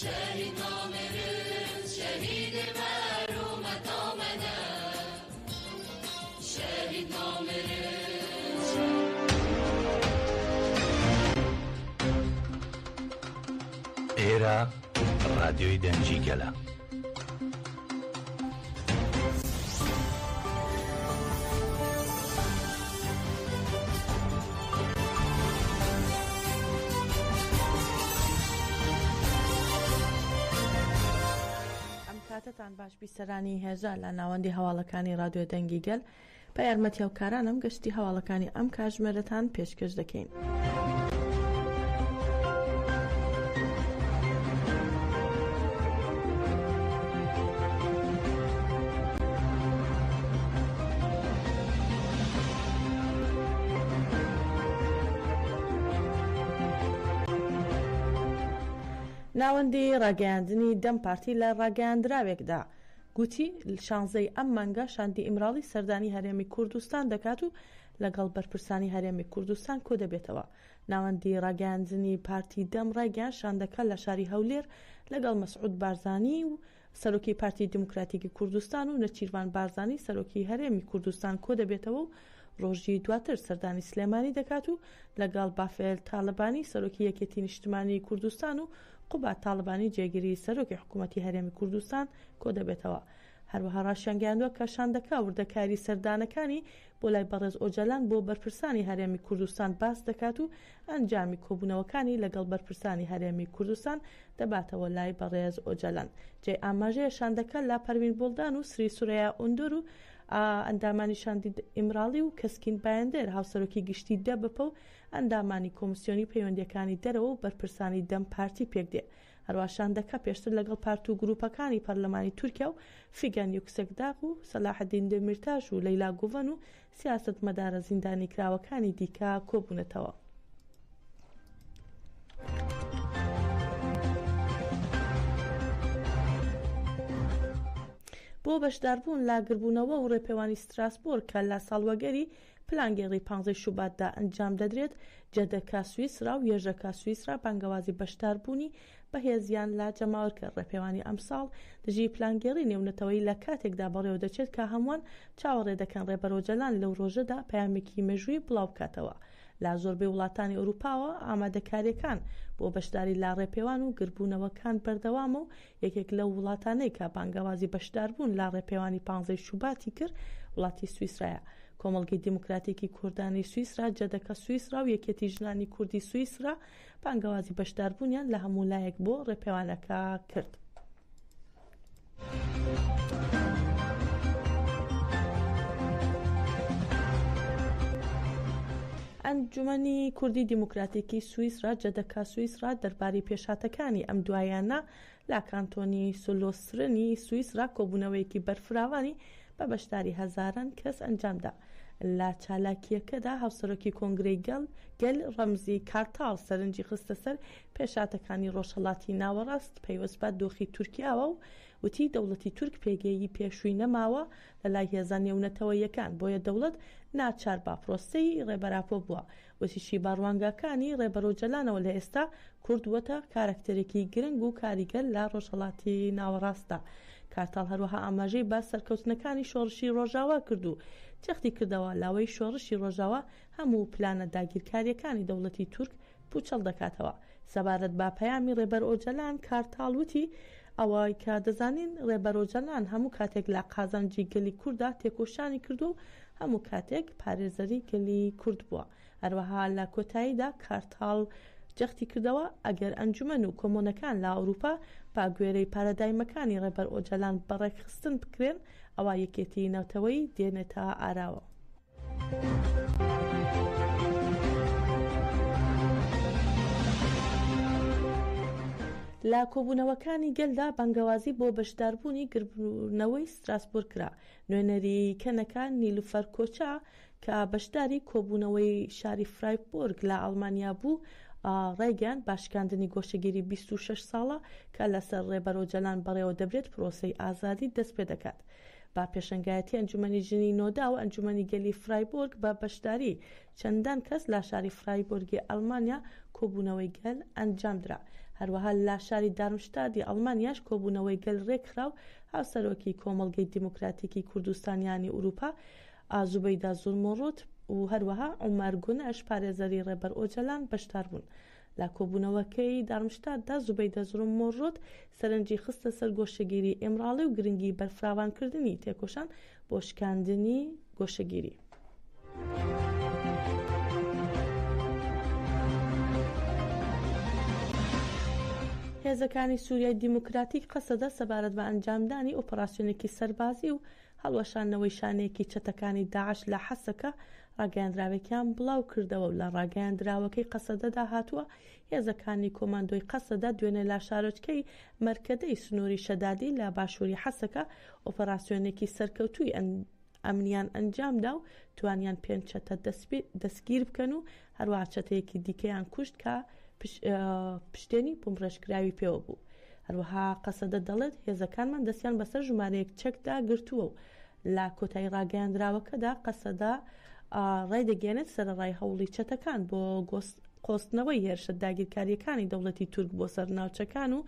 شەهید نامیرن شەهیدê me rûmeta me ne شەهید نامیرن ئێرە ڕادیۆی دەنگی گەلە. ئەم کاتەتان باش بیسەرانی هێژا لە ناوەندی هەواڵەکانی ڕادیۆ دەنگی گەل بە یارمەتی هاوکارانم گەشتی هەواڵەکانی ئەم کاژمێرەتان پێشکەش دەکەین. ناوەندی ڕاگەیاندنی دەم پارتی لە ڕاگەیاندراوێکدا گوتی، شانزەی ئەم مانگە شاندی ئیمراڵی سەردانی هەرێمی کوردستان دەکات و لەگەڵ بەرپرسانی هەرێمی کوردستان کۆدەبێتەوە. ناوەندی ڕاگەیاندنی پارتی دەم ڕایگەیاند، شاندەکە لە شاری هەولێر لەگەڵ مەسعود بارزانی و سەرۆکی پارتی دیموکراتیکی کوردستان و نەچیرڤان بارزانی سەرۆکی هەرێمی کوردستان کۆدەبێتەوە و ڕۆژی دواتر سەردانی سلێمانی دەکات و لەگەڵ بافێل تاڵەبانی سەرۆکی یەکێتی نیشتمانی کوردستان و قوباد تاڵەبانی جێگری سەرۆکی حکوومەتی هەرێمی کوردستان کۆدەبێتەوە. هەروەها ڕاشیانگەیاندووە کە شاندەکە وردەکاری سەردانەکانی بۆ لای بەڕێز ئۆجالان بۆ بەرپرسانی هەرێمی کوردستان باس دەکات و ئەنجامی کۆبوونەوەکانی لەگەڵ بەرپرسانی هەرێمی کوردستان دەباتەوە لای بەڕێز ئۆجالان. جێی ئاماژەیە شاندەکە لە پەروین بوڵدان و سری سورەیا ئوندور و ئەندامانی شاندی ئیمراڵی و کەسکین بایندر هاوسەرۆکی گشتی دەبەپە و ئەندامانی کۆمسیۆنی پەیوەندییەکانی دەرەوە و بەرپرسانی دەم پارتی پێکدێ. هەروا شاندەکە پێشتر لەگەڵ پارت و گرووپەکانی پەرلەمانی تورکیا و فیگەن یوکسەکداغ و سەلاحەدین دەمیرتاش و لەیلا گوڤەن و سیاسەتمەدارە زیندانیکراوەکانی دیکە کۆبوونەتەوە. بۆ بەشداربوون لە گربوونەوە و ڕێپێوانی ستراسبۆرگ کە لە ساڵوەگەری پلانگێڕی پانزەی شوباتدا ئەنجام دەدرێت، جەدەکە سویسرا و یەژەکە سویسرا بانگەوازی بەشداربوونی بەهێزیان لە جەماوەر کرد. ڕێپێوانی ئەمساڵ دژی پلانگێڕی نێونەتەوەیی لە کاتێکدا بەڕێوەدەچێت کە هەمووان چاوەڕێ دەکەن ڕێبەر ئۆجەلان لەو ڕۆژەدا پەیامێکی مێژوویی بڵاوبکاتەوە. لە زۆربەی وڵاتانی ئەوروپاوە ئامادەکارییەکان بۆ بەشداری لە ڕێپێوان و گربوونەوەکان بەردەوامە و یەکێک لەو وڵاتانەی کە بانگەوازی بەشداربوون لە ڕێپێوانی پانزەی شوباتی کرد وڵاتی سویسرایە. کۆمەڵگەی دیموکراتیکی کوردانی سویسرا، جەدەکە سویسرا و یەکێتی ژنانی کوردی سویسرا بانگەوازی بەشداربوونیان لە هەموو لایەک بۆ ڕێپێوانەکە کرد. ئەنجومەنی کوردی دیموکراتیکی سویسرا، جەدەکە سویسرا، دەربارەی پێشهاتەکانی ئەم دواییانە لە کانتۆنی سولۆسرنی سویسرا کۆبوونەوەیەکی بەرفراوانی بە بەشداری هەزاران کەس ئەنجامدا. لە چالاکییەکەدا هاوسەرۆکی کۆنگرەی گەل گەل ڕەمزی کارتاڵ سەرنجی خستە سەر پێشهاتەکانی ڕۆژهەڵاتی ناوەڕاست پەیوەست بە دۆخی تورکیاوە و وتی دەوڵەتی تورک پێگەی پێشووی نەماوە لە لای هێزە نێونەتەوەییەکان بۆیە دەوڵەت ناچار بە پرۆسەی ڕێبەر ئاپۆ بووە وتیشی بە ڕوانگەکانی ڕێبەر ئۆجەلانەوە لە ئێستا کورد بووەتە کارەکتەرێکی گرنگ و کاریگەر لە ڕۆژهەڵاتی ناوەڕاستدا. کارتاڵ هەروەها ئاماژەی بە سەرکەوتنەکانی شۆڕشی ڕۆژاوا کرد و جەختی کردەوە لاوەی شۆڕشی ڕۆژاوا هەموو پلانە داگیرکارییەکانی دەوڵەتی تورک پووچەڵ دەکاتەوە. سەبارەت بە پەیامی ڕێبەر ئۆجەلان، کارتاڵ وتی، ئەوەی کە دەزانین ڕێبەر ئۆجەلان هەموو کاتێک لە قازانجی گەلی کورددا تێکۆشانی کردووە و هەموو کاتێک پارێزەری گەلی کورد بووە. هەروەها لە کۆتاییدا کارتاڵ جەختی کردەوە، ئەگەر ئەنجومەن و کۆمۆنەکان لە ئەوروپا بە گوێرەی پارادایمەکانی ڕێبەر ئۆجەلان بەڕێکخستن بکرێن، ئەوا یەکێتی نەتەوەیی دێنێتە ئاراوە. لە کۆبوونەوەکانی گەلدا بانگەوازی بۆ بەشداربوونی گردبوونەوەی ستراسبۆرگ کرا. نوێنەری کەنەکە نیلوفەر کۆچا کە بەشداری کۆبوونەوەی شاری فرایبۆرگ لە ئەڵمانیا بوو، ڕایگەیاند بە شکاندنی گۆشەگیری 26 ساڵە کە لەسەر ڕێبەر ئۆجەلان بەڕێوەدەبرێت پرۆسەی ئازادی دەستپێدەکات. بە پێشەنگایەتی ئەنجومەنی ژنی نۆدا و ئەنجومەنی گەلی فرایبۆرگ بە بەشداری چەندان کەس لە شاری فرایبۆرگی ئەڵمانیا کۆبوونەوەی گەل ئەنجامدرا. هەروەها لە شاری دارمشتادی ئەڵمانیاش کۆبوونەوەی گەل رێکخرا و هاوسەرۆکی کۆمەڵگەی دیموکراتیکی کوردستانیانی ئوروپا زوبەیدە زورموڕوت و هەروەها عومەر گونەش پارێزەری ڕێبەر ئۆجەلان بەشدار بوون. لە کۆبوونەوەکەی دارمشتاتدا زوبەیدە زورموڕوت سەرنجی خستە سەر گۆشەگیری ئیمراڵی و گرنگی بەرفراوانکردنی تێکۆشان بۆ شکاندنی گۆشەگیری. هێزەکانی سوریای دیموکراتیک قەسەدە سەبارەت بە ئەنجامدانی ئۆپەراسیۆنێکی سەربازی و هەڵوەشاندنەوەی شانەیەکی چەتەکانی داعش لە حەسەکە ڕاگەیاندراوێکیان بڵاوکردەوە و لە ڕاگەیاندراوەکەی قەسەدەدا هاتووە، هێزەکانی کۆماندۆی قەسەدە دوێنێ لە شارۆچکەی مەرکەدەی سنووری شەدادی لە باشووری حەسەکە ئۆپەراسیۆنێکی سەرکەوتووی ئەمنیان ئەنجامدا و توانیان پێنج چەتە دەستگیر بکەن و هەروەها چەتەیەکی دیکەیان کوشت کە پشتێنی بۆمبڕێژکراوی پێوە بوو. هەروەها قەسەدە دەڵێت، هێزەکانمان دەستیان بەسەر ژمارەیەک چەکدا گرتووە و لە کۆتایی ڕاگەیاندراوەکەدا قەسەدە ڕایدەگەیەنێت، سەرەڕای هەوڵی چەتەکان بۆ قۆستنەوەی هێرشە داگیرکارییەکانی دەوڵەتی تورک بۆ سەر ناوچەکان و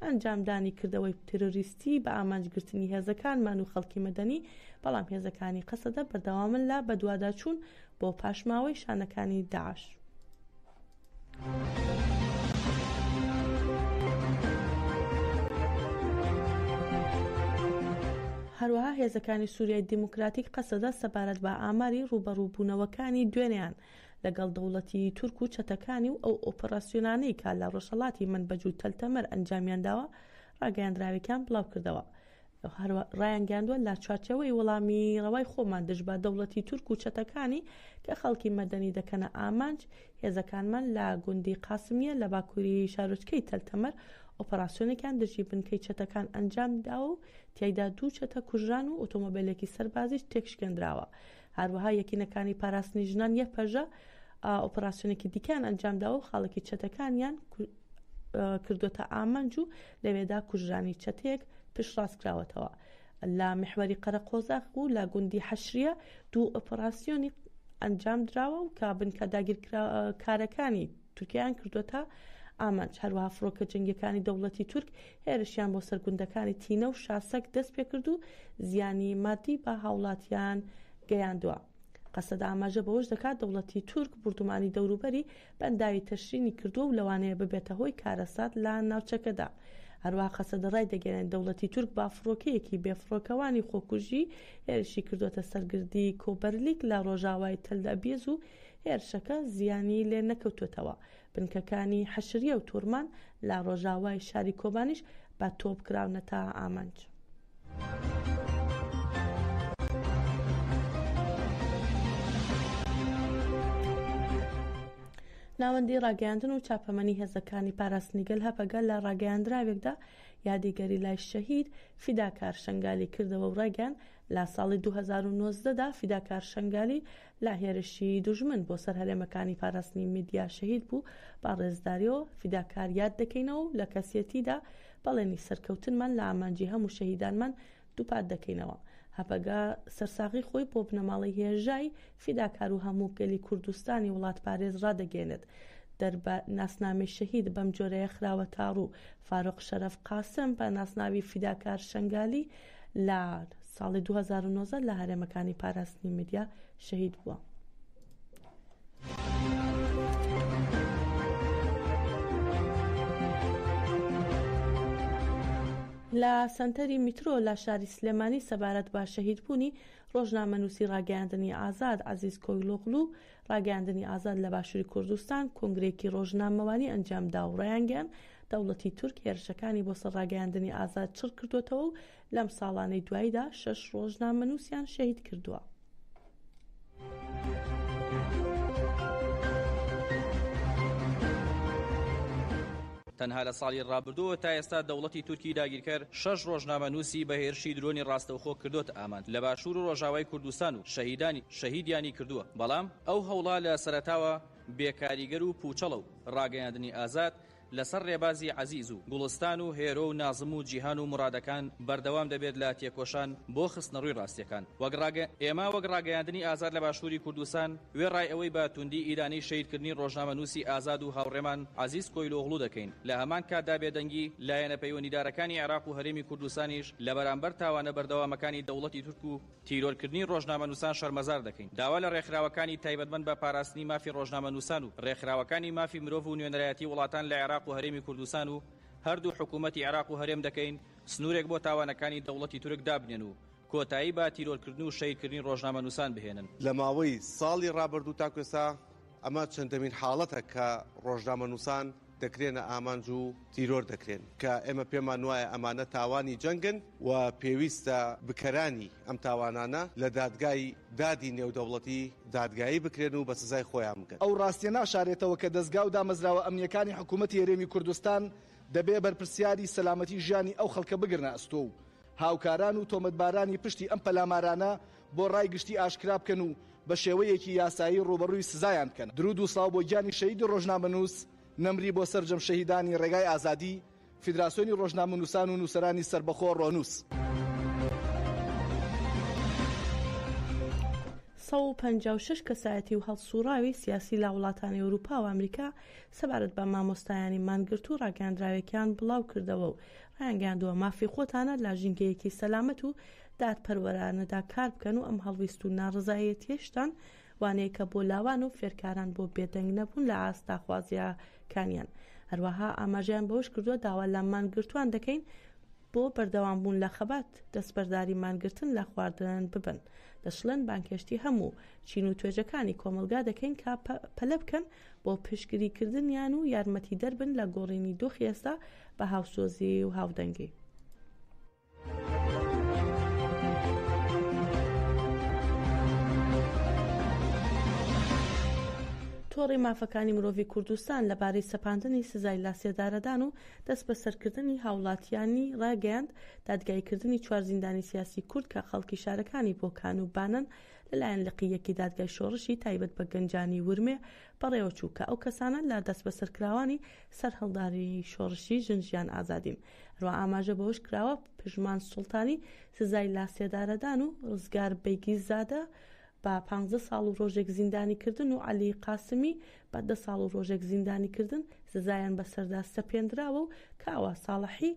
ئەنجامدانی کردەوەی تیرۆریستی بە ئامانجگرتنی هێزەکانمان و خەڵکی مەدەنی، بەڵام هێزەکانی قەسەدە بەردەوامن لە بەدواداچوون بۆ پاشماوەی شانەکانی داعش. هەروەها هێزەکانی سوریای دیموکراتیک قەسەدە سەبارەت بە ئاماری ڕووبەڕووبوونەوەکانی دوێنێیان لەگەڵ دەوڵەتی تورک و چەتەکانی و ئەو ئۆپەراسیۆنانەی کە لە ڕۆژهەڵاتی مەنبەج و تەلتەمەر ئەنجامیانداوە ڕاگەیاندراوێکیان بڵاوکردەوە. ڕایانگەیاندووە، لە چوارچێوەی وەڵامی ڕەوای خۆمان دژ بە دەوڵەتی تورک و چەتەکانی کە خەڵکی مەدەنی دەکەنە ئامانج، هێزەکانمان لە گوندی قاسمییە لە باکووری شارۆچکەی تەل تەمەر ئۆپەراسیۆنێکیان دژی بنکەی چەتەکان ئەنجامداوە و تیایدا دوو چەتە کوژران و ئۆتۆمۆبێلێکی سەربازیش تێکشکێندراوە. هەروەها یەکینەکانی پاراستنی ژنان یەپەژە ئۆپەراسیۆنێکی دیکەیان ئەنجامداوە و خاڵێکی چەتەکانیان کردووەتە ئامانج و لەوێدا کوژرانی چەتەیەک پشتڕاستکراوەتەوە. لە میحوەری قەرەقۆزاخ و لە گوندی حەشریە دوو ئۆپەراسیۆنی ئەنجامدراوە و کە بنکە داگیرکارەکانی تورکیایان کردووەتە ئامانج. هەروەها فڕۆکە جەنگیەکانی دەوڵەتی تورک هێرشیان بۆ سەر گوندەکانی تینە و شاسەک دەستپێکرد و زیانی مادی بە هاوڵاتیان گەیاندووە. قەسەدە ئاماژە بەوەش دەکات، دەوڵەتی تورک بوردومانی دەوروبەری بەنداوی تشرینی کردووە و لەوانەیە ببێتە هۆی کارەسات لە ناوچەکەدا. هەروەها قەسەدە ڕایدەگەیەنێت، دەوڵەتی تورک بە فڕۆکەیەکی بێفڕۆکەوانی خۆکوژی هێرشی کردووەتە سەر گردی کۆبەرلیک لە ڕۆژاوای تەل ئەبیەز و هێرشەکە زیانی لێ نەکەوتووەتەوە. بنکەکانی حەشریە و تورمان لە ڕۆژاوای شاری کۆبانیش بە تۆپ کراونەتە ئامانج. ناوەندی ڕاگەیاندن و چاپەمەنی هێزەکانی پاراستنی گەل هەپەگە لە ڕاگەیاندراوێکدا یادی گەریلای شەهید فیداکار شەنگالی کردەوە و ڕایگەیاند لە ساڵی 2019 دا فیداکار شەنگالی لە هێرشی دوژمن بۆ سەر هەرێمەکانی پاراستنی میدیا شەهید بوو، بە ڕێزداریەوە فیداکار یاد دەکەینەوە و لە کەسێتیدا بەڵێنی سەرکەوتنمان لە ئامانجی هەموو شەهیدانمان دووپات دەکەینەوە. هەپەگە سەرساغی خۆی بۆ بنەماڵەی هێژای فیداکار و هەموو گەلی کوردستانی وڵاتپارێز ڕادەگەیەنێت. دەربە ناسنامەی شەهید بەم جۆرەیە خراوەتاڕوو، فاروق شەرەف قاسم بە ناسناوی فیداکار شەنگالی لە ساڵی 2019 لە هەرێمەکانی پاراستنی میدیا شەهید بووە. لە سەنتەری میترۆ لە شاری سلێمانی سەبارەت بە شەهیدبوونی ڕۆژنامەنووسی ڕاگەیاندنی ئازاد عەزیز کۆیلۆغلو ڕاگەیاندنی ئازاد لە باشووری کوردستان کۆنگرەیەکی ڕۆژنامەوانی ئەنجامدا و ڕایانگەیاند دەوڵەتی تورک هێرشەکانی بۆ سەر ڕاگەیاندنی ئازاد چڕ کردووەتەوە و لەم ساڵانەی دواییدا شەش ڕۆژنامەنووسیان شەهید کردووە. تەنها لە ساڵی ڕابردووەوە تا ئێستا دەوڵەتی تورکی داگیرکەر شەش ڕۆژنامەنووسی بە هێرشی درۆنی ڕاستەوخۆ کردۆتە ئامانج لە باشوور و ڕۆژاوای کوردستان و شەهیدانی شەهیدیانی کردووە، بەڵام ئەو هەوڵە لە سەرەتاوە بێ کاریگەر و پووچەڵە و ڕاگەیاندنی ئازاد. لەسەر ڕێبازی عەزیز و گوڵستان و هێرۆ و نازم و جیهان و مورادەکان بەردەوام دەبێت لە تێکۆشان بۆ خستنەڕووی ڕاستیەکان. وەک ڕاگە ئێمە وەک ڕاگەیاندنی ئازاد لە باشووری کوردستان وێڕای ئەوەی بە توندی ئیدانەی شەهیدکردنی ڕۆژنامەنووسی ئازاد و هاوڕێمان عەزیز کۆیلۆغڵو دەکەین لە هەمان کاتدا بێدەنگی لایەنە پەیوەندیدارەکانی عێراق و هەرێمی کوردستانیش لە بەرامبەر تاوانە بەردەوامەکانی دەوڵەتی تورک و تیرۆرکردنی ڕۆژنامەنووسان شەرمەزار دەکەین. داوا لە ڕێکخراوەکانی تایبەتمەند بە پاراستنی مافی ڕۆژنامەنووسان و ڕێکخراوەکانی مافی مرۆڤ و نوێنەرایەتی وڵاتان لە عێراق و هەرێمی کوردستان و هەردوو حکوومەتی عێراق و هەرێم دەکەین سنوورێک بۆ تاوانەکانی دەوڵەتی تورک دابنێن و کۆتایی بە تیرۆرکردن و شەهیدکردنی ڕۆژنامەنووسان بهێنن. لە ماوەی ساڵی ڕابردوو تاکو ئێستا ئەمە چەندەمین حاڵەتە کە ڕۆژنامەنووسان دەکرێنە ئامانج و تیرۆر دەکرێن، کە ئێمە پێمان وایە ئەمانە تاوانی جەنگن و پێویستە بکەرانی ئەم تاوانانە لە دادگای دادی نێودەوڵەتی دادگایی بکرێن و بە سزای خۆیان بگەن. ئەو ڕاستیە ناشارێتەوە کە دەزگا و دامەزراوە ئەمنییەکانی حکوومەتی هەرێمی کوردستان دەبێ بەرپرسیاری سەلامەتی ژیانی ئەو خەڵکە بگرنە ئەستۆ و هاوکاران و تۆمەتبارانی پشتی ئەم پەلامارانە بۆ ڕای گشتی ئاشکرا بکەن و بە شێوەیەکی یاسایی ڕووبەڕووی سزایان بکەن. دروود و سڵاو بۆ گیانی شەهیدی ڕۆژنامەنووس، نەمری بۆ سەرجەم شەهیدانی ڕێگای ئازادی، فیدراسیۆنی ڕۆژنامەنووسان و نووسەرانی سەربەخۆ ڕۆنووس. 156 کەسایەتی و هەڵسوڕاوی سیاسی لە وڵاتانی ئەوروپا و ئەمریکا سەبارەت بە مامۆستایانی مانگرتوو ڕاگەیاندراوێکیان بڵاوکردەوە و ڕایانگەیاندووە مافی خۆتانە لە ژینگەیەکی سەلامەت و دادپەروەرانەدا کار بکەن و ئەم هەڵویست و ناڕەزایەتیەشتان وانەیەکە بۆ لاوان و فێرکاران بۆ بێدەنگ نەبوون لە ئاست داخوازییەکانیان. هەروەها ئاماژەیان بەوەشکردووە داوا لە مانگرتووان دەکەین بۆ بەردەوامبوون لە خەبات دەستبەرداری مانگرتن لە خواردن ببن. دەشڵێن بانگهێشتی هەموو چین و توێژەکانی کۆمەڵگا دەکەین کە پەلە بکەن بۆ پشتگریکردنیان و یارمەتیدەر بن لە گۆڕینی دۆخی ئێستا بە هاوسۆزی و هاودەنگی. تۆڕی مافەکانی مرۆڤی کوردستان لەبارەی سەپاندنی سزای لاسێدارەدان و دەستبەسەرکردنی هاوڵاتیانی ڕاگەیاند، دادگاییکردنی چوار زیندانی سیاسی کورد کە خەڵکی شارەکانی بۆکان و بانەن لەلایەن لقی یەکی دادگای شۆڕشی تایبەت بە گەنجانی ورمێ بەڕێوەچوو کە ئەو کەسانە لە دەستبەسەرکراوانی سەرهەڵدانی شۆڕشی ژن ژیان ئازادین. هەروەها ئاماژە بەوەش کراوە، پژمان سوڵتانی سزای لاسێدارەدان و ڕزگار بەیگیزادە بە پانزە ساڵ و ڕۆژێک زیندانیکردن و عەلی قاسمی بە دە ساڵ و ڕۆژێک زیندانیکردن سزایان بەسەردا سەپێندراوە و کاوە ساڵحی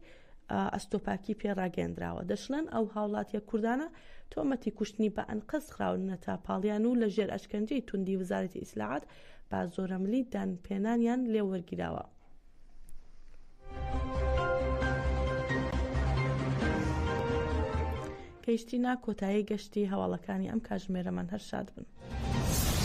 ئەستۆپاکی پێ ڕاگەیەندراوە. دەشڵێن ئەو هاوڵاتیە کوردانە تۆمەتی کوشتنی بە ئەنقەست خراونەتە پاڵیان و لە ژێر ئەشکەنجەی توندی وزارەتی ئیسلاعات بە زۆرەملی دانپێنانیان لێ وەرگیراوە. گەیشتینە کۆتایی گەشتی هەواڵەکانی ئەم کاتژمێرەمان هەر شاد بن.